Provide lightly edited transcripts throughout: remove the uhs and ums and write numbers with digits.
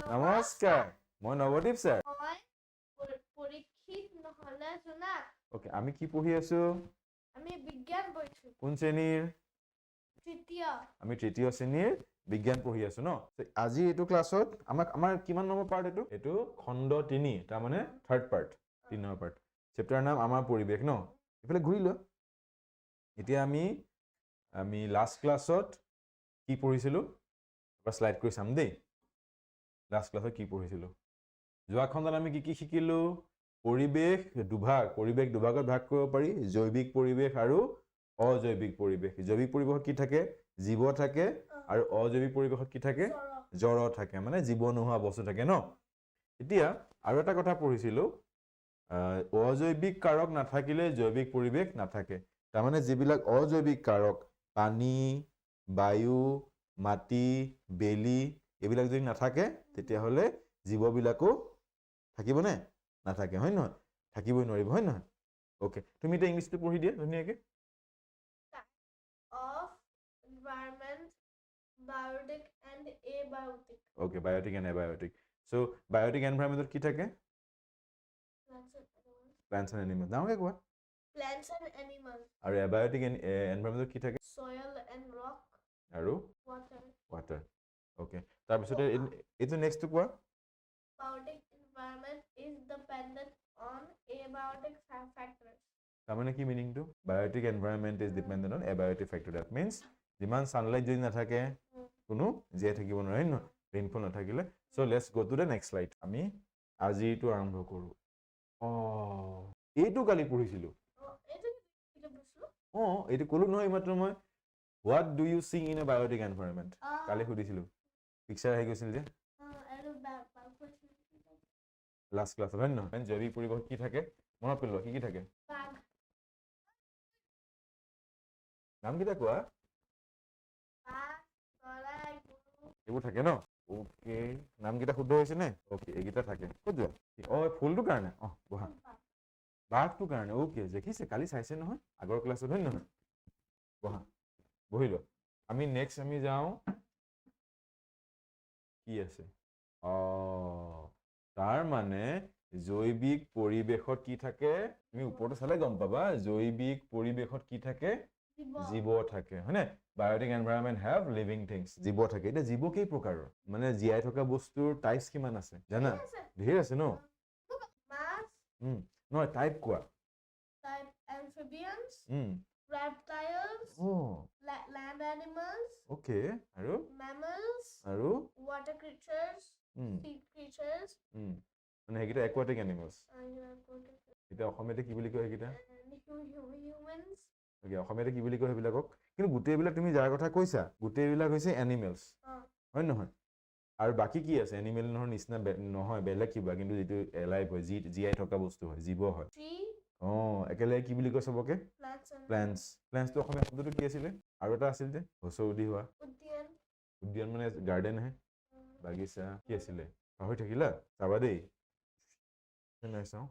নমস্কাৰ, মই নৱদ্বীপ ছাৰ। মই পৰীক্ষিত নহ'লে জোনাক। অ'কে, আমি কি পঢ়ি আছো? আমি বিজ্ঞান পঢ়িছো। কোন শ্ৰেণীৰ? তৃতীয়। আমি তৃতীয় শ্ৰেণীৰ বিজ্ঞান পঢ়ি আছো ন? আজি এইটো ক্লাছত আমাক আমাৰ কিমান নম্বৰ পাৰ্ট এইটো? এইটো খণ্ড 3, তাৰমানে third part, 3 number part. Chapter নাম আমাৰ পৰিৱেশ ন? এইফালে ঘূৰি লোৱা। এতিয়া আমি আমি লাষ্ট ক্লাছত কি পঢ়িছিলোঁ এবাৰ শ্লাইড কৰি চাম দেই। লাষ্ট ক্লাছত কি পঢ়িছিলোঁ? যোৱা খণ্ডত আমি কি কি শিকিলোঁ? পৰিৱেশ দুভাগ, পৰিৱেশ দুভাগত ভাগ কৰিব পাৰি, জৈৱিক পৰিৱেশ আৰু অজৈৱিক পৰিৱেশ। জৈৱিক পৰিৱেশত কি থাকে? জীৱ থাকে। আৰু অজৈৱিক পৰিৱেশত কি থাকে? জড়। জড় থাকে, মানে জীৱ নোহোৱা বস্তু থাকে ন? এতিয়া আৰু এটা কথা পঢ়িছিলোঁ, অজৈৱিক কাৰক নাথাকিলে জৈৱিক পৰিৱেশ নাথাকে। তাৰমানে যিবিলাক অজৈৱিক কাৰক, পানী, বায়ু, মাটি, বেলি, এইবিলাক যদি নাথাকে তেতিয়াহ'লে জীৱবিলাকো থাকিবনে? নাথাকে, হয় নহয়? থাকিবই নোৱাৰিব, হয় নহয়? অ'কে, তুমি এতিয়া ইংলিছটো পঢ়ি দিয়া ধুনীয়াকৈ। Of environment, biotic and abiotic. Okay, biotic and abiotic. So biotic এনভাইৰনমেণ্টত কি থাকে? Plants and animals. Plants and animals. ডাঙৰকৈ কোৱা। Plants and animals. আৰু এবায়টিক এনভাইৰনমেণ্টত কি থাকে? Soil and rock. আৰু Water. Water. Okay, তাৰপিছতে এইটো নেক্সটটো কোৱা। Biotic environment is dependent on abiotic factors. তাৰমানে কি মিনিংটো? Biotic environment is dependent on abiotic factor. That means যিমান ছানলাইট যদি নাথাকে, কোনো জীয়াই থাকিব নোৱাৰে, নহয়? ৰেইনফল নাথাকিলে। So let's go to the next slide. আমি আজিৰটো আৰম্ভ কৰোঁ। অঁ, এইটো কালি পঢ়িছিলোঁ। Oh, এইটো কি বস্তু? অঁ, এইটো ক'লো নহয় এইমাত্ৰ মই। What do you see in a biotic environment? কালি সুধিছিলোঁ, পিকচাৰ আহি গৈছিল যে। আৰু বাঘ। লাষ্ট ক্লাছত, হয় নহয়? জৈৱিক পৰিৱেশত কি থাকে মনত পেলোৱা, কি কি থাকে? বাঘ। নামকেইটা কোৱা। বাঘ, চৰাই, গৰু। এইবোৰ থাকে ন? অ'কে, নামকেইটা শুদ্ধ হৈছে নে? অ'কে, এইকেইটা থাকে। ক'ত যোৱা? অঁ, এই ফুলটোৰ কাৰণে। অঁ, বহা। বাঘটোৰ কাৰণে। অ'কে, দেখিছে, কালি চাইছে নহয় আগৰ ক্লাছত, হয় নহয়? বহা, বহি লোৱা। আমি নেক্সট আমি যাওঁ। কি আছে? অঁ, তাৰ মানে জৈৱিক পৰিৱেশত কি থাকে? তুমি ওপৰতো চালে গম পাবা। জৈৱিক পৰিৱেশত কি থাকে? জীৱ। জীৱ থাকে, হয়নে? Biotic environment have living things, জীৱ থাকে। এতিয়া জীৱ কেই প্ৰকাৰৰ? মানে জীয়াই থকা বস্তুৰ টাইপছ কিমান আছে জানা? আছে। ধেৰ আছে ন? মাছ। নহয়, টাইপ কোৱা। Type amphibians, reptiles, land animals, okay, আৰু? Mammals, আৰু? Water creatures, sea creatures, মানে সেইকেইটা একুৱাটিক এনিমেলছ। Aquatic, এতিয়া অসমীয়াতে কি বুলি কয় সেইকেইটা? And humans. Okay, অসমীয়াতে কি বুলি কয় সেইবিলাকক? কিন্তু গোটেইবিলাক তুমি যাৰ কথা কৈছা, গোটেইবিলাক হৈছে এনিমেলছ, হয় নহয়? আৰু বাকী কি আছে? এনিমেল নহয় নিচিনা নহয়, বেলেগ কিবা, কিন্তু যিটো এলাইভ হয়, যি জীয়াই থকা বস্তু হয়, জীৱ হয়। Tree, অঁ, একেলগে কি বুলি কয় চবকে? Plants and plants. প্লেণ্টছটো অসমীয়া শব্দটো কি আছিলে? আৰু এটা আছিল যে হচৌদি হোৱা। উদ্যান। উদ্যান মানে গাৰ্ডেনহে, বাগিচা। কি আছিলে? পাহৰি থাকিলা? চাবা দেই, নাই চাওঁ।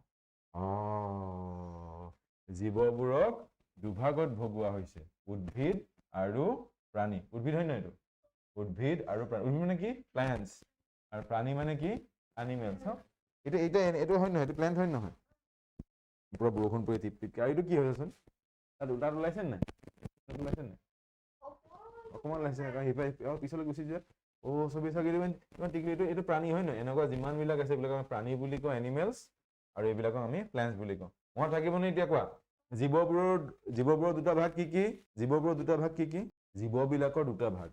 অঁ, জীৱবোৰক দুভাগত ভগোৱা হৈছে, উদ্ভিদ আৰু প্ৰাণী। উদ্ভিদ হয় নহয় এইটো? উদ্ভিদ আৰু প্ৰাণী। উদ্ভিদ মানে কি? প্লেণ্টছ। আৰু প্ৰাণী মানে কি? এনিমেলছ। এতিয়া এতিয়া এইটো হয় নহয়? এইটো প্লেণ্ট হয় নহয়? পূৰা বৰষুণ পৰি টিপ টিপকে। আৰু এইটো কি হৈছেচোন? তাত ওলাইছে নাই? তাত ওলাইছে নাই? অকণমান ওলাইছে। সিফালে অঁ, পিছলৈ গুচি যোৱা। অ' চবি চাগে ইমান ইমান টিকলি। এইটো এইটো প্ৰাণী হয় নহয়? এনেকুৱা যিমানবিলাক আছে, এইবিলাকক আমি প্ৰাণী বুলি কওঁ, এনিমেলছ, আৰু এইবিলাকক আমি প্লেণ্টছ বুলি কওঁ। মনত থাকিবনে? এতিয়া কোৱা, জীৱবোৰৰ জীৱবোৰৰ দুটা ভাগ কি কি? জীৱবোৰৰ দুটা ভাগ কি কি? জীৱবিলাকৰ দুটা ভাগ,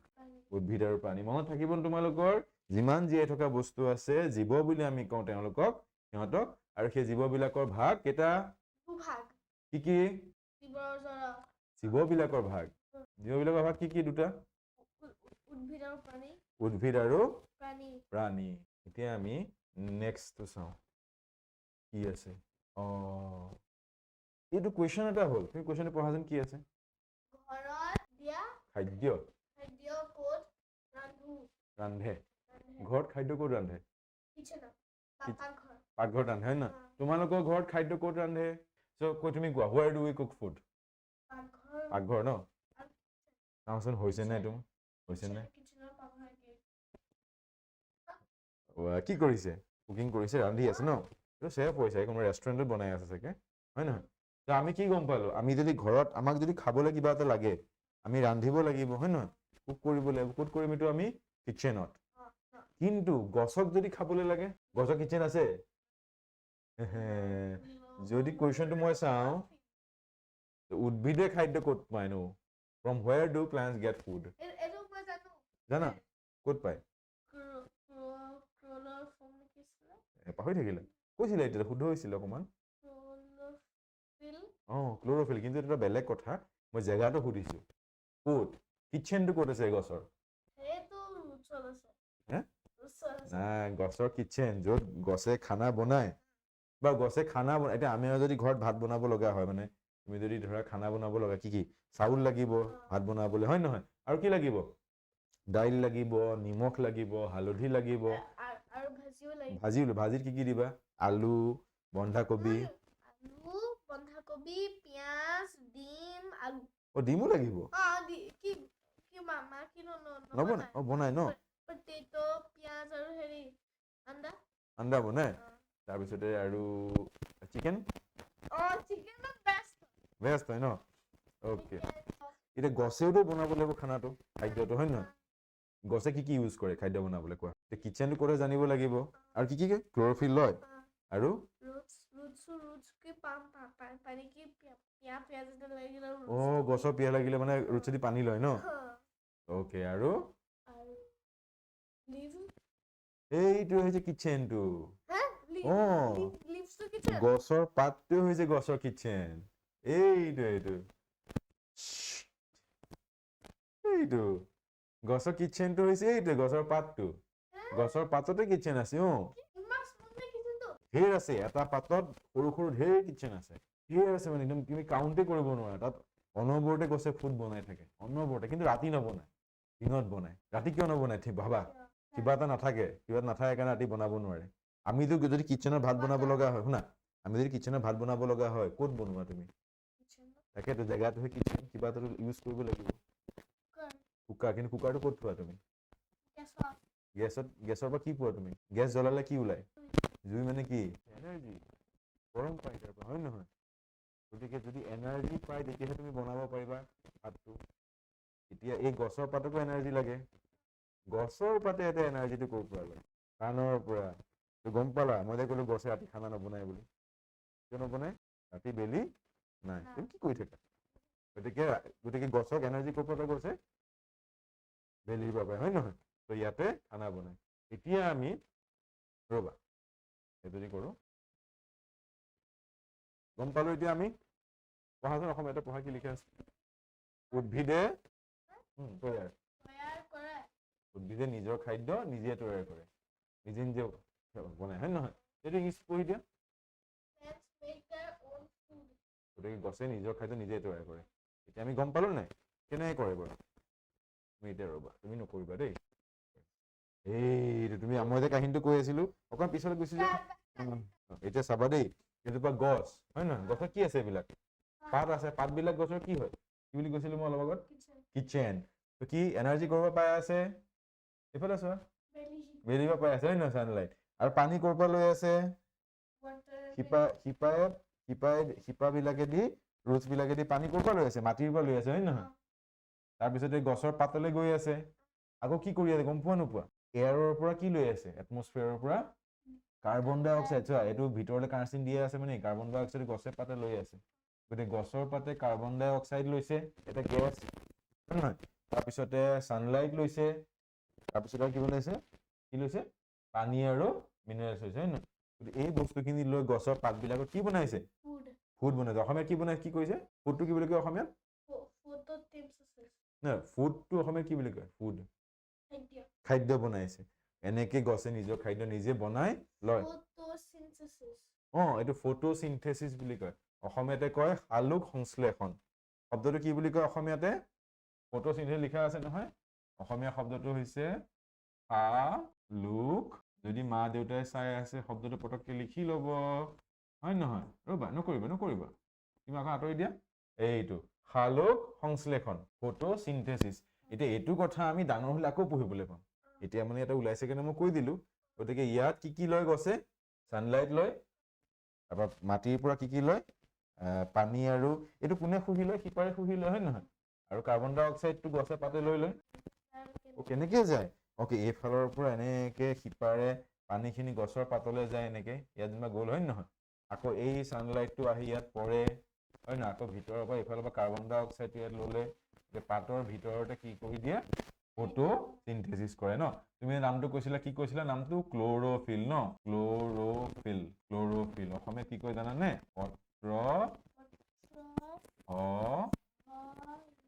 উদ্ভিদ আৰু প্ৰাণী। মনত থাকিব তোমালোকৰ? যিমান জীয়াই থকা বস্তু আছে, জীৱ বুলি আমি কওঁ তেওঁলোকক, সিহঁতক। আৰু সেই জীৱবিলাকৰ ভাগ কেইটা? দুভাগ। কি কি? জীৱ আৰু জড়। জীৱবিলাকৰ ভাগ, জীৱবিলাকৰ ভাগ কি কি? দুটা। উদ্ভিদ আৰু প্ৰাণী। উদ্ভিদ আৰু প্ৰাণী। প্ৰাণী। এতিয়া আমি নেক্সটটো চাওঁ কি আছে। অঁ, এইটো কুৱেশ্যন এটা হ'ল। তুমি কুৱেশ্যনটো পঢ়াচোন, কি আছে? ঘৰত দিয়া খাদ্য। খাদ্য ক'ত ৰান্ধো? ৰান্ধে। ৰান্ধে। ঘৰত খাদ্য ক'ত ৰান্ধে? কিচেনত, পাকঘৰ। পাকঘৰত ৰান্ধে, হয় নহয়? তোমালোকৰ ঘৰত খাদ্য ক'ত ৰান্ধে? চ' কৈ তুমি কোৱা, where do we cook food? পাকঘৰ। পাকঘৰ ন? চাওঁচোন হৈছে নাই এইটো, হৈছে নাই? কিচেনৰ পাকঘৰ কি? কি কৰিছে? কুকিং কৰিছে, ৰান্ধি আছে ন? এইটো চেফ হৈছে, কোনোবা ৰেষ্টুৰেণ্টত বনাই আছে চাগে, হয় নহয়? তো আমি কি গম পালো? আমি যদি ঘৰত আমাক যদি খাবলৈ কিবা এটা লাগে, আমি ৰান্ধিব লাগিব, হয় নহয়? কুক কৰিব লাগিব। ক'ত কৰিম এইটো? আমি কিটচেনত। কিন্তু গছক যদি খাবলৈ লাগে, গছৰ কিটচেন আছে? যদি কুৱেশ্যনটো মই চাওঁ, উদ্ভিদে খাদ্য ক'ত পায়নো? From where do plants get food? এইটো মই জানো। জানা? ক'ত পায়? ক্ৰলৰ ফৰ্ম কি আছিলে? পাহৰি থাকিলে। কৈছিলে, এতিয়া শুদ্ধ হৈছিলে অকণমান। ক্ল'ৰফিল। অঁ, ক্ল'ৰফিল। কিন্তু এইটো এটা বেলেগ কথা। মই জেগাটো সুধিছোঁ, ক'ত কিটচেনটো ক'ত আছে গছৰ? সেইটো ৰুটছত আছে। হে? ৰুটছত আছে। নাই, গছৰ কিটচেন য'ত গছে খানা বনায় বা গছে খানা বনায়। এতিয়া আমিও যদি ঘৰত ভাত বনাব লগা হয়, মানে তুমি যদি ধৰা খানা বনাব লগা, কি কি চাউল লাগিব ভাত বনাবলৈ, হয় নহয়? আৰু কি লাগিব? দাইল লাগিব, নিমখ লাগিব, হালধি লাগিব। আৰু ভাজিও লাগিব। ভাজি, ভাজিত কি কি দিবা? আলু, বন্ধাকবি। আলু, বন্ধাকবি, পিঁয়াজ, ডিম, আলু। অ, ডিমো লাগিব? অ, কি কি মামা কি নবনাই? অ, বনাই ন? পটেটো, পিঁয়াজ আৰু হেৰি আণ্ডা। আণ্ডা বনাই। তাৰপিছতে আৰু চিকেন। অ, চিকেনত বেষ্ট। বেষ্ট হয় ন? অ'কে। এতিয়া গছেওতো বনাব লাগিব খানাটো, খাদ্যটো, হয় নহয়? গছে কি কি ইউজ কৰে খাদ্য বনাবলৈ, কোৱা। এতিয়া কিটচেনটো ক'ত জানিব লাগিব। আৰু কি কি ক্ল'ৰফিল লয় আৰু ৰুটছ ৰুটছ ৰুটছ কি পাম পানী কি পিঁয়াজ এটা লাগিলে। অ, গছৰ পিয়াহ লাগিলে মানে ৰুটছেদি পানী লয় ন? অ'কে, আৰু? আৰু লিভ। এইটো হৈছে কিটচেনটো। হা? অ। লিভছটো কিচেন? গছৰ পাতটোৱে হৈছে গছৰ কিটচেন। এইটো এইটো এইটো গছৰ কিটচেনটো হৈছে এইটো গছৰ পাতটো। গছৰ পাততে কিটচেন আছে। অ। ইমান স্মল নে কিচেনটো? ঢেৰ আছে। এটা পাতত সৰু সৰু ঢেৰ কিটচেন আছে, ঢেৰ আছে, মানে একদম তুমি কাউণ্টে কৰিব নোৱাৰা। তাত অনবৰতে গছে ফুড বনাই থাকে, অনবৰতে। কিন্তু ৰাতি নবনায়, দিনত বনায়। ৰাতি কিয় নবনায়? ঠিক ভাবা, কিবা এটা নাথাকে, কিবা এটা নাথাকে কাৰণে ৰাতি বনাব নোৱাৰে। আমিতো যদি কিটচেনত ভাত বনাব লগা হয়, শুনা, আমি যদি কিটচেনত ভাত বনাব লগা হয়, ক'ত বনোৱা তুমি? তাকেতো, জেগাটোহে কিটচেন। কিবা এটাতো ইউজ কৰিব লাগিব। কুকাৰ। কিন্তু কুকাৰটো ক'ত থোৱা তুমি? গেছত। গেছৰ পৰা কি পোৱা তুমি? গেছ জ্বলালে কি ওলায়? জুই। মানে কি? এনাৰ্জি, গৰম পায় তাৰ পৰা, হয় নহয়? গতিকে যদি এনাৰ্জি পায়, তেতিয়াহে তুমি বনাব পাৰিবা ভাতটো। এতিয়া এই গছৰ পাতকো এনাৰ্জি লাগে। গছৰ পাতে এটা এনাৰ্জিটো ক'ৰ পৰা লয়? কাণৰ পৰা। তো গম পালা, মই যে ক'লো গছে ৰাতি খানা নবনায় বুলি, কিয় নবনায়? ৰাতি বেলি নাই। তুমি কি কৰি থাকা? গতিকে গছক এনাৰ্জি ক'ৰ পৰা পায়? গছে বেলিৰ পৰা পায়, হয় নহয়? তো ইয়াতে খানা বনায়। এতিয়া আমি, ৰ'বা, সেইটো যদি কৰোঁ, গম পালো। এতিয়া আমি পঢ়াচোন, অসমীয়াতে পঢ়া, কি লিখা আছে? উদ্ভিদে তৈয়াৰ তৈয়াৰ কৰে। উদ্ভিদে নিজৰ খাদ্য নিজে তৈয়াৰ কৰে, নিজে নিজে বনায়, হয় নহয়? এইটো ইংলিছ পঢ়ি দিয়া। Plants make their own food. গতিকে গছে নিজৰ খাদ্য নিজে তৈয়াৰ কৰে। এতিয়া আমি গম পালো নাই কেনেকৈ কৰে বাৰু? তুমি এতিয়া ৰ'বা, তুমি নকৰিবা দেই। এইটো তুমি, মই যে কাহিনীটো কৈ আছিলো, অকণমান পিছলৈ গুচি যোৱা। এতিয়া চাবা দেই, এজোপা গছ, হয় নহয়? গছত কি আছে? এইবিলাক পাত আছে। পাতবিলাক গছৰ কি হয়? কি বুলি কৈছিলো মই অলপ আগত? Kitchen. Kitchen. কি এনাৰ্জি ক'ৰ পৰা পাই আছে? এইফালে চোৱা। বেলি। বেলিৰ পৰা পাই আছে, হয় নহয়? চানলাইট। আৰু পানী ক'ৰ পৰা লৈ আছে? Water. শিপা, শিপাই শিপাই শিপাবিলাকেদি, ৰুটছ বিলাকেদি পানী ক'ৰ পৰা লৈ আছে? মাটিৰ পৰা লৈ আছে, হয় নহয়? তাৰপিছতে গছৰ পাতলৈ গৈ আছে। আকৌ কি কৰি আছে গম পোৱা নোপোৱা? এয়াৰৰ পৰা কি লৈ আছে? এটমছফিয়াৰৰ পৰা কাৰ্বন ডাই অক্সাইড। চোৱা, এইটো ভিতৰলৈ কাৰ্চিন দিয়া আছে, মানে কাৰ্বন ডাই অক্সাইড গছে পাতে লৈ আছে। গতিকে গছৰ পাতে কাৰ্বন ডাই অক্সাইড লৈছে, এটা গেছ, হয় নহয়? তাৰপিছতে ছানলাইট লৈছে। তাৰপিছত আৰু কি বনাইছে? কি লৈছে? পানী আৰু মিনাৰেলছ লৈছে, হয় নহয়? গতিকে এই বস্তুখিনি লৈ গছৰ পাতবিলাকত কি বনাইছে? Food. Food বনাইছে। অসমীয়াত কি বনাই, কি কৈছে? ফুডটো কি বুলি কয় অসমীয়াত? Photosynthesis. নহয়, ফুডটো অসমীয়াত কি বুলি কয়? ফুড। খাদ্য। খাদ্য বনাইছে। এনেকে গছে নিজৰ খাদ্য নিজে বনাই লয়। Photosynthesis. অ, এইটো ফটোচিনথেচিছ বুলি কয়। অসমীয়াতে কয় সালোক সংশ্লেষণ। শব্দটো কি বুলি কয় অসমীয়াতে? ফটোচিনথেচিছ লিখা আছে নহয়? অসমীয়া শব্দটো হৈছে সালোক। যদি মা দেউতাই চাই আছে, শব্দটো পটককৈ লিখি ল'ব, হয় নহয়? ৰ'বা, নকৰিবা, নকৰিবা, তুমি আকৌ আঁতৰি দিয়া। এইটো সালোক সংশ্লেষণ, ফটোচিনথেচিছ। এতিয়া এইটো কথা আমি ডাঙৰ হ'লে আকৌ পঢ়িবলৈ পাম। এতিয়া মানে এটা ওলাইছে কাৰণে মই কৈ দিলোঁ। গতিকে ইয়াত কি কি লয় গছে? ছানলাইট লয়, তাৰপৰা মাটিৰ পৰা কি কি লয়? পানী, আৰু এইটো কোনে শুহি লয়? শিপাৰে শুহি লয়, হয় নহয়? আৰু কাৰ্বন ডাই অক্সাইডটো গছে পাতে লৈ লয়। কেনেকে যায়? অ'কে, এইফালৰ পৰা এনেকে শিপাৰে পানীখিনি গছৰ পাতলৈ যায়, এনেকে ইয়াত যেনিবা গ'ল, হয় নহয়? আকৌ এই ছানলাইটটো আহি ইয়াত পৰে, হয় নহয়? আকৌ ভিতৰৰ পৰা, এইফালৰ পৰা কাৰ্বন ডাই অক্সাইডটো ইয়াত ল'লে, পাতৰ ভিতৰতে কি কৰি দিয়ে? ফটোচিনথেচিছ কৰে ন? তুমি নামটো কৈছিলা, কি কৈছিলা নামটো? ক্ল'ৰফিল ন? ক্ল'ৰফিল, ক্ল'ৰফিল অসমীয়াত কি কয় জানানে? পত্ৰ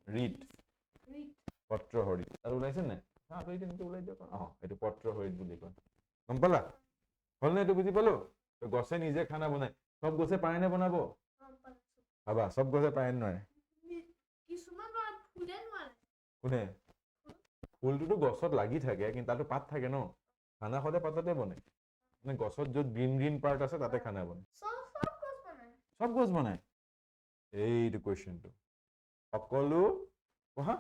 হৰিত, পত্ৰহৰিত। তাত ওলাইছে নাই? আঁতৰি তেনেকে ওলাই দিয়ক। অঁ, এইটো পত্ৰহৰিত বুলি কয়। গম পালা? হ'লনে এইটো বুজি পালো? গছে নিজে খানা বনায়। চব গছে পাৰেনে বনাব? ভাবা, চব গছে পাৰে নোৱাৰে? কোনে? ফুলটোতো গছত লাগি থাকে, কিন্তু তাতো পাত থাকে ন? খানা সদায় পাততে বনে। মানে গছত য'ত গ্ৰীণ গ্ৰীণ পাৰ্ট আছে, তাতে খানা বনে। চব গছ বনায়? এইটো কুৱেশ্যনটো সকলো পঢ়া,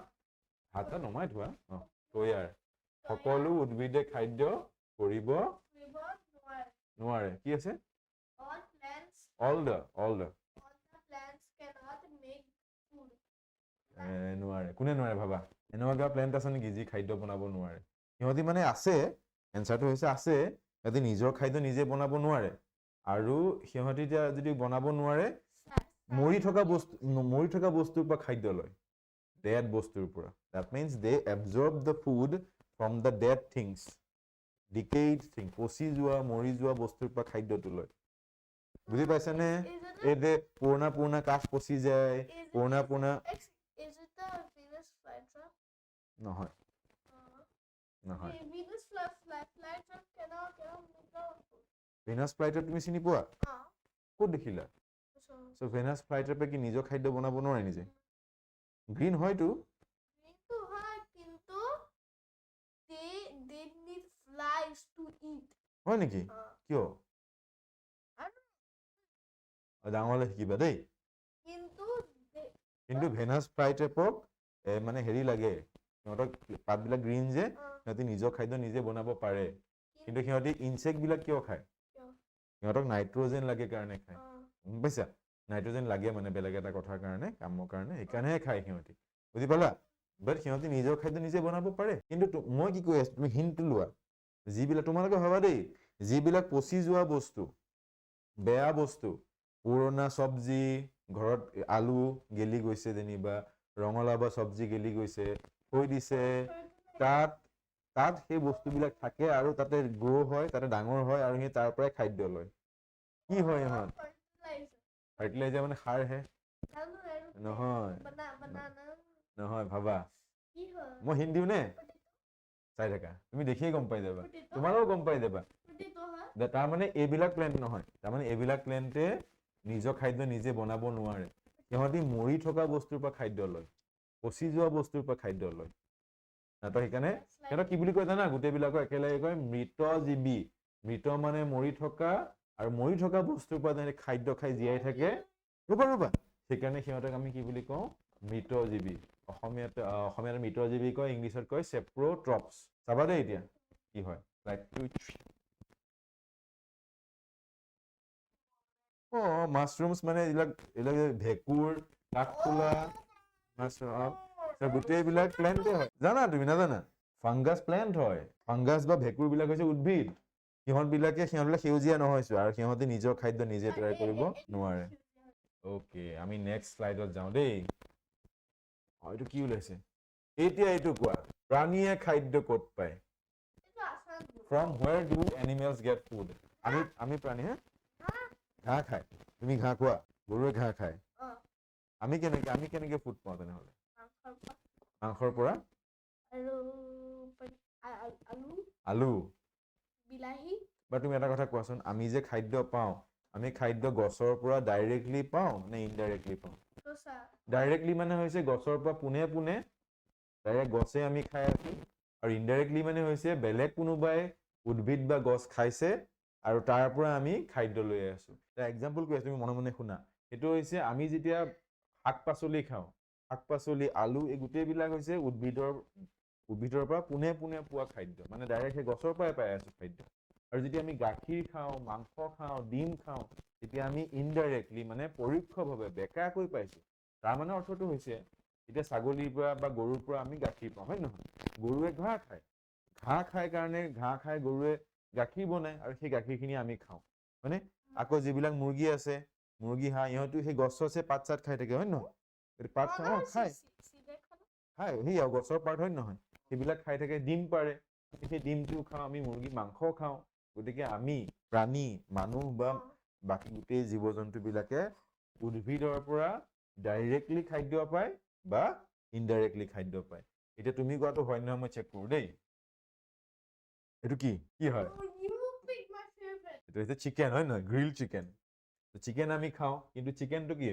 হাত নমাই থোৱা। অঁ, তৈয়াৰ। সকলো উদ্ভিদে খাদ্য কৰিব নোৱাৰে। কি আছে? অল the all the নোৱাৰে। কোনে নোৱাৰে ভাবা? এনেকুৱা কিবা প্লেণ্ট আছে নেকি যি খাদ্য বনাব নোৱাৰে? সিহঁতি মানে আছে, এনচাৰটো হৈছে আছে, সিহঁতি নিজৰ খাদ্য নিজে বনাব নোৱাৰে। আৰু সিহঁতি এতিয়া যদি বনাব নোৱাৰে, মৰি থকা বস্তু, মৰি থকা বস্তুৰ পৰা খাদ্য লয়, ডেড বস্তুৰ পৰা। That means they absorb the food from the dead things, decayed thing, পচি যোৱা, মৰি যোৱা বস্তুৰ পৰা খাদ্যটো লয়। বুজি পাইছানে? এই যে পুৰণা পুৰণা কাঠ পচি যায়, পুৰণা পুৰণা। নহয়, নহয়। ভেনাছ ফ্লাইট্ৰেপ তুমি চিনি পোৱা? ক'ত দেখিলা? চ' ভেনাছ ফ্লাইট্ৰেপে কি নিজৰ খাদ্য বনাব নোৱাৰে নিজে? গ্ৰীণ হয়তো। গ্ৰীণটো হয়, কিন্তু they need flies to eat. হয় নেকি? কিয়? ডাঙৰ হ'লে শিকিবা দেই। কিন্তু কিন্তু ভেনাছ ফ্লাইট্ৰেপক মানে হেৰি লাগে, সিহঁতক পাতবিলাক গ্ৰীণ যে, সিহঁতি নিজৰ খাদ্য নিজে বনাব পাৰে। কিন্তু সিহঁতি ইনচেক্টবিলাক কিয় খায়? সিহঁতক নাইট্ৰজেন লাগে কাৰণে খায়। গম পাইছা? নাইট্ৰজেন লাগে মানে বেলেগ এটা কথাৰ কাৰণে, কামৰ কাৰণে, সেইকাৰণেহে খায় সিহঁতি। বুজি পালা? বাট সিহঁতি নিজৰ খাদ্য নিজে বনাব পাৰে। কিন্তু মই কি কৈ আছো, তুমি হিণ্টটো লোৱা। যিবিলাক তোমালোকে ভাবা দেই, যিবিলাক পচি যোৱা বস্তু, বেয়া বস্তু, পুৰণা চব্জি, ঘৰত আলু গেলি গৈছে যেনিবা, ৰঙালাও বা চব্জি গেলি গৈছে, থৈ দিছে, তাত তাত সেই বস্তুবিলাক থাকে আৰু তাতে গ্ৰ' হয়, তাতে ডাঙৰ হয় আৰু সি তাৰ পৰাই খাদ্য লয়। কি হয় ইহঁত? ফাৰ্টিলাইজাৰ মানে সাৰহে নহয়। নহয়, ভাবা। মই হিণ্ট দিওঁ নে? চাই থাকা, তুমি দেখিয়ে গম পাই যাবা, তোমালোকেও গম পাই যাবা। তাৰমানে এইবিলাক প্লেণ্ট নহয়, তাৰমানে এইবিলাক প্লেণ্টে নিজৰ খাদ্য নিজে বনাব নোৱাৰে। সিহঁতি মৰি থকা বস্তুৰ পৰা খাদ্য লয়, পচি যোৱা বস্তুৰ পৰা খাদ্য লয়। সিহঁতক সেইকাৰণে সিহঁতক কি বুলি কয় জানা? গোটেইবিলাকক একেলগে কয় মৃতজীৱী। মৃত মানে মৰি থকা, আৰু মৰি থকা বস্তুৰ পৰা যেনে খাদ্য খাই জীয়াই থাকে। ৰ'বা ৰ'বা, সেইকাৰণে সিহঁতক আমি কি বুলি কওঁ? মৃতজীৱী। অসমীয়াত অসমীয়াত মৃতজীৱী কয়, ইংলিছত কয় চেপ্ৰ'ট্ৰপছ। চাবা দেই এতিয়া কি হয়। অঁ, মাছৰুমছ মানে এইবিলাক এইবিলাক ভেঁকুৰ, কাঠফুলা, মাছৰুম, গোটেইবিলাক প্লেণ্টে হয়। জানা তুমি? নাজানা? ফাংগাছ প্লেণ্ট হয়। ফাংগাছ বা ভেঁকুৰবিলাক হৈছে উদ্ভিদ। সিহঁতবিলাক সেউজীয়া নহয় চোৱা, আৰু সিহঁতে নিজৰ খাদ্য নিজে তৈয়াৰ কৰিব নোৱাৰে। অ'কে, আমি নেক্সট শ্লাইডত যাওঁ দেই। অঁ, এইটো কি ওলাইছে এতিয়া? এইটো কোৱা, প্ৰাণীয়ে খাদ্য ক'ত পায়? From where do animals get food? আমি প্ৰাণী হে ঘাঁহ খায়। তুমি ঘাঁহ খোৱা? গৰুৱে ঘাঁহ খায়। আমি কেনেকে ফুড পাওঁ তেনেহ'লে? মাংসৰ পৰা। আলু, বিলাহী। বা তুমি এটা কথা কোৱাচোন, আমি যে খাদ্য পাওঁ, আমি খাদ্য গছৰ পৰা ডাইৰেক্টলি পাওঁ নে ইনডাইৰেক্টলি পাওঁ? ডাইৰেক্টলি মানে হৈছে গছৰ পৰা পোনে পোনে ডাইৰেক্ট গছে আমি খাই আছো, আৰু ইনডাইৰেক্টলি মানে হৈছে বেলেগ কোনোবাই উদ্ভিদ বা গছ খাইছে আৰু তাৰ পৰা আমি খাদ্য লৈ আছো। এটা এক্সাম্পল কৈ আছো, তুমি মনে মনে শুনা। সেইটো হৈছে আমি যেতিয়া শাক পাচলি খাওঁ, শাক পাচলি, আলু, এই গোটেইবিলাক হৈছে উদ্ভিদৰ পৰা পোনে পোনে পোৱা খাদ্য, মানে ডাইৰেক্ট সেই গছৰ পৰাই পাই আছো খাদ্য। আৰু যেতিয়া আমি গাখীৰ খাওঁ, মাংস খাওঁ, ডিম খাওঁ, তেতিয়া আমি ইনডাইৰেক্টলি মানে পৰোক্ষভাৱে বেকাকৈ পাইছোঁ। তাৰ মানে অৰ্থটো হৈছে, এতিয়া ছাগলীৰ পৰা বা গৰুৰ পৰা আমি গাখীৰ পাওঁ, হয় নহয়? গৰুৱে ঘাঁহ খায়, ঘাঁহ খাই কাৰণে ঘাঁহ খাই গৰুৱে গাখীৰ বনায় আৰু সেই গাখীৰখিনি আমি খাওঁ, হয়নে? আকৌ যিবিলাক মুৰ্গী আছে, মুৰ্গী, হাঁহ, ইহঁতো সেই গছ চছে পাত চাত খাই থাকে, হয় নহয়? পাত খায় খায়, সেই আৰু গছৰ পাত, হয় নহয়? সেইবিলাক খাই থাকে, ডিম পাৰে, সেই ডিমটোও খাওঁ আমি, মুৰ্গী মাংসও খাওঁ। গতিকে আমি প্ৰাণী, মানুহ বা বাকী গোটেই জীৱ জন্তুবিলাকে উদ্ভিদৰ পৰা ডাইৰেক্টলি খাদ্য পায় বা ইনডাইৰেক্টলি খাদ্য পায়। এতিয়া তুমি কোৱাটো হয় নহয় মই চেক কৰোঁ দেই। এইটো কি কি হয়? এইটো হৈছে চিকেন, হয় নহয়? Grill chicken. চিকেন আমি খাওঁ, কিন্তু চিকেনটো কি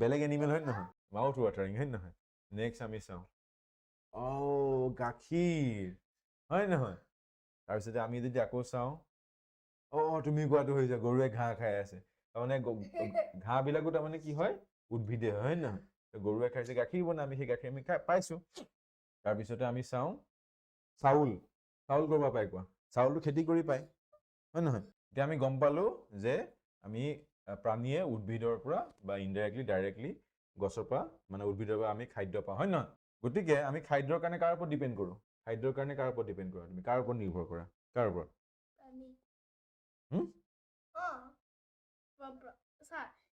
বেলেগ এনিমেল, হয় নহয়? মাউথ ৱাটাৰিং, হয় নহয়? নেক্সট আমি চাওঁ, অ' গাখীৰ, হয় নহয়? তাৰপিছতে আমি যদি আকৌ চাওঁ, অ' তুমি কোৱাটো হৈছে গৰুৱে ঘাঁহ খাই আছে। তাৰমানে ঘাঁহবিলাকো তাৰমানে কি হয়? উদ্ভিদে হয়, হয় নহয়? গৰুৱে খাইছে, গাখীৰ বনাই, আমি সেই গাখীৰ আমি খাই পাইছোঁ। তাৰপিছতে আমি চাওঁ চাউল। চাউল ক'ৰ পৰা পায় কোৱা? চাউলটো খেতি কৰি পায়, হয় নহয়? এতিয়া আমি গম পালোঁ যে আমি প্ৰাণীয়ে উদ্ভিদৰ পৰা বা ইনডাইৰেক্টলি ডাইৰেক্টলি গছৰ পৰা, মানে উদ্ভিদৰ পৰা আমি খাদ্য পাওঁ, হয় নহয়? গতিকে আমি খাদ্যৰ কাৰণে কাৰ ওপৰত ডিপেণ্ড কৰোঁ? খাদ্যৰ কাৰণে কাৰ ওপৰত ডিপেণ্ড কৰা? তুমি কাৰ ওপৰত নিৰ্ভৰ কৰা? কাৰ ওপৰত?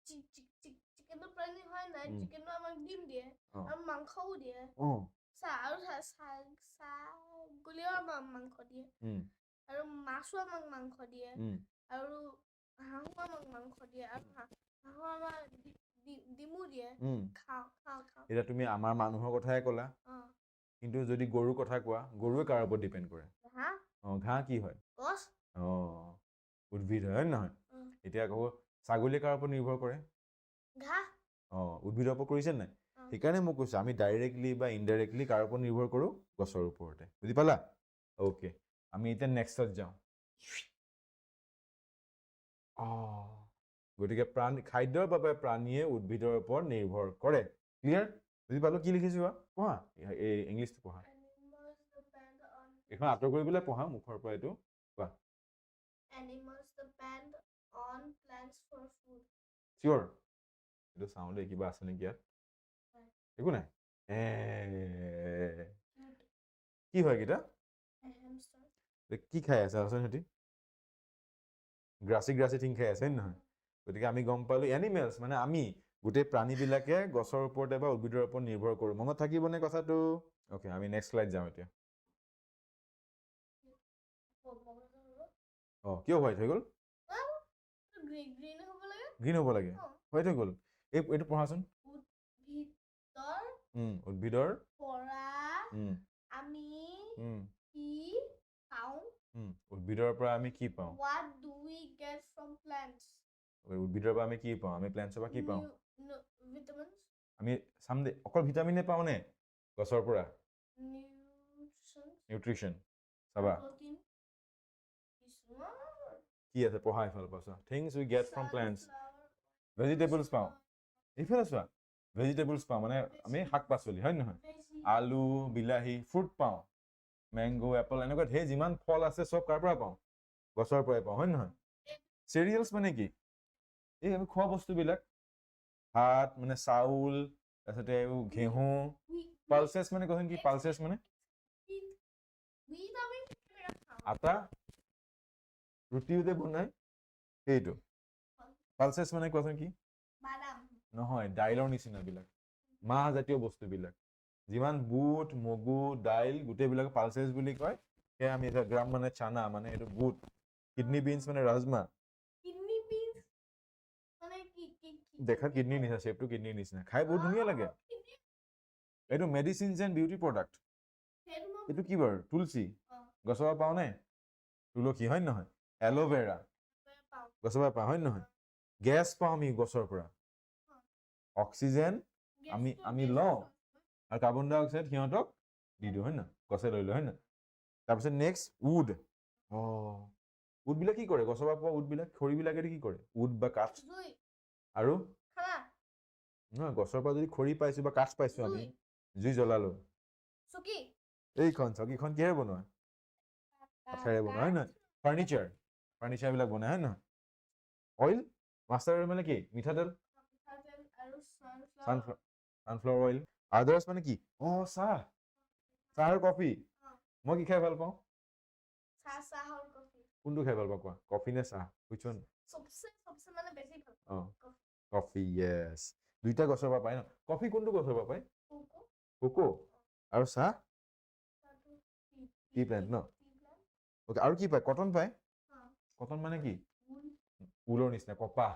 চিকেনটো প্ৰাণী হয় নাই? চিকেনো আমাক ডিম দিয়ে আৰু মাংসও দিয়ে। আৰু ছাগলীও আমাক মাংস দিয়ে আৰু মাছো আমাক মাংস দিয়ে আৰু হাঁহো আমাক মাংস দিয়ে আৰু হাঁহো আমাক ডিমো দিয়ে। খাওঁ খাওঁ খাওঁ। এতিয়া তুমি আমাৰ মানুহৰ কথাই ক'লা, কিন্তু যদি গৰুৰ কথা কোৱা, গৰুৱে কাৰ ওপৰত ডিপেণ্ড কৰে? অঁ, ঘাঁহ কি হয়? গছ। অঁ, উদ্ভিদ হয়, হয় নহয়? এতিয়া আকৌ ছাগলীয়ে কাৰ ওপৰত নিৰ্ভৰ কৰে? ঘাঁহ। অঁ, উদ্ভিদৰ ওপৰত কৰিছে নাই? সেইকাৰণে মই কৈছোঁ আমি ডাইৰেক্টলি বা ইনডাইৰেক্টলি কাৰ ওপৰত নিৰ্ভৰ কৰোঁ? গছৰ ওপৰতে। বুজি পালা? অ'কে, আমি এতিয়া নেক্সটত যাওঁ। অঁ, গতিকে প্ৰাণী খাদ্যৰ বাবে প্ৰাণীয়ে উদ্ভিদৰ ওপৰত নিৰ্ভৰ কৰে। ক্লিয়াৰ? বুজি পালোঁ? কি লিখিছোঁ পঢ়া, এই ইংলিছটো পঢ়া। এইখন আঁতৰ কৰি পেলাই পঢ়া মুখৰ পৰা এইটো কোৱা। Animals depend on plants for food. চিয়'ৰ? এইটো চাওঁ দেই, কিবা আছে নেকি ইয়াত? একো নাই। কি হয় এইকেইটা? কি খাই আছে আচলতে সিহঁতি? গ্ৰাছী গ্ৰাছী থিং খাই আছে, হয় নহয়? গতিকে আমি গম পালোঁ এনিমেলছ মানে আমি গোটেই প্ৰাণীবিলাকে গছৰ ওপৰতে বা উদ্ভিদৰ ওপৰত নিৰ্ভৰ কৰোঁ। মনত থাকিবনে কথাটো? অ'কে, আমি নেক্সট শ্লাইড যাওঁ এতিয়া। অঁ, কিয় হোৱাইট হৈ গ'ল? গ্ৰীণ হ'ব লাগে, হোৱাইট হৈ গ'ল। এই এইটো পঢ়াচোন। উদ্ভিদৰ পৰা আমি কি পাওঁ? উদ্ভিদৰ পৰা আমি কি পাওঁ? What do we get from plants? উদ্ভিদৰ পৰা আমি কি পাওঁ? আমি প্লেণ্টছৰ পৰা কি পাওঁ? Vitamins. আমি চাম দেই, অকল ভিটামিনে পাওঁনে গছৰ পৰা? নিউট্ৰিশ্যন চাবা কি আছে, পঢ়া এইফালৰ পৰা চোৱা। Things we get from plants, vegetables পাওঁ। এইফালে চোৱা, ভেজিটেবলছ পাওঁ মানে আমি শাক পাচলি, হয় নহয়? আলু, বিলাহী, ফ্ৰুট পাওঁ, মেংগ', এপল, এনেকুৱা ঢেৰ যিমান ফল আছে চব কাৰ পৰা পাওঁ? গছৰ পৰাই পাওঁ, হয় নহয়? চেৰিয়েলছ মানে কি? এই আমি খোৱা বস্তুবিলাক, ভাত মানে চাউল, তাৰপিছতে এইবোৰ ঘেঁহু। পালচেছ মানে কোৱাচোন কি? পালচেছ মানে আটা, ৰুটিও যে বনায় সেইটো। পালচেছ মানে কোৱাচোন কি? নহয়, দাইলৰ নিচিনাবিলাক, মাহজাতীয় বস্তুবিলাক, যিমান বুট, মগু, দাইল, গোটেইবিলাক পালচেছ বুলি কয়। সেয়া আমি এতিয়া গ্ৰাম মানে চানা, মানে এইটো বুট। কিডনী বিনছ মানে ৰাজমা। দেখাত কিডনীৰ নিচিনা, শ্বেপটো কিডনীৰ নিচিনা, খাই বহুত ধুনীয়া লাগে। এইটো মেডিচিনছ এণ্ড বিউটি প্ৰডাক্ট। এইটো কি বাৰু? তুলসী গছৰ পৰা পাওঁনে? তুলসী, হয় নহয়? এল'ভেৰা গছৰ পৰা পাওঁ, হয় নহয়? গেছ পাওঁ আমি গছৰ পৰা, অক্সিজেন আমি লওঁ আৰু কাৰ্বন ডাই অক্সাইড সিহঁতক দি দিওঁ, হয় নহয়? গছে লৈ লয়, হয় নহয়? তাৰপিছত নেক্সট উড। অঁ, উডবিলাক কি কৰে? গছৰ পৰা পোৱা উডবিলাক, খৰিবিলাকেদি কি কৰে? উড বা কাঠ আৰু নহয়, গছৰ পৰা যদি খৰি পাইছোঁ বা কাঠ পাইছোঁ, আমি জুই জ্বলালো। এইখন চকীখন কিহেৰে বনোৱা? কাঠেৰে বনোৱা, হয় নহয়? ফাৰ্নিচাৰ, ফাৰ্নিচাৰবিলাক বনায়, হয় নহয়? অইল, মাষ্টাৰ্ড অইল মানে কি? মিঠাতেল। মিঠাতেল আৰু sunflower. Sunflower, sunflower oil. Others মানে কি? অঁ, চাহ, চাহ আৰু কফি। মই কি খাই ভাল পাওঁ? চাহ, চাহ আৰু কফি। কোনটো খাই ভাল পাওঁ কোৱা, কফি নে চাহ? Which one? চবচে চবচে মানে বেছি ভাল। অঁ, কফি, য়েছ। দুইটা গছৰ পৰা পায় ন? কফি কোনটো গছৰ পৰা পায়? কোকো। কোকো। আৰু চাহ? চাহটো টি প্লেণ্ট ন? Tea plant. Okay, আৰু কি পায়? কটন পায়। অঁ। কটন মানে কি? ঊল। ঊলৰ নিচিনা কপাহ,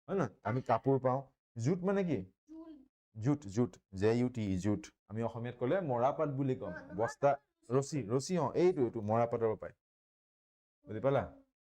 হয় নহয়? আমি কাপোৰ পাওঁ। জুট মানে কি? জুল। Jute, jute, JUT, jute. আমি অসমীয়াত ক'লে মৰাপাট বুলি ক'ম। নহয়, বস্তা, ৰছী, ৰছী। অঁ, এইটো মৰাপাটৰ পৰা পায়, বুজি পালা?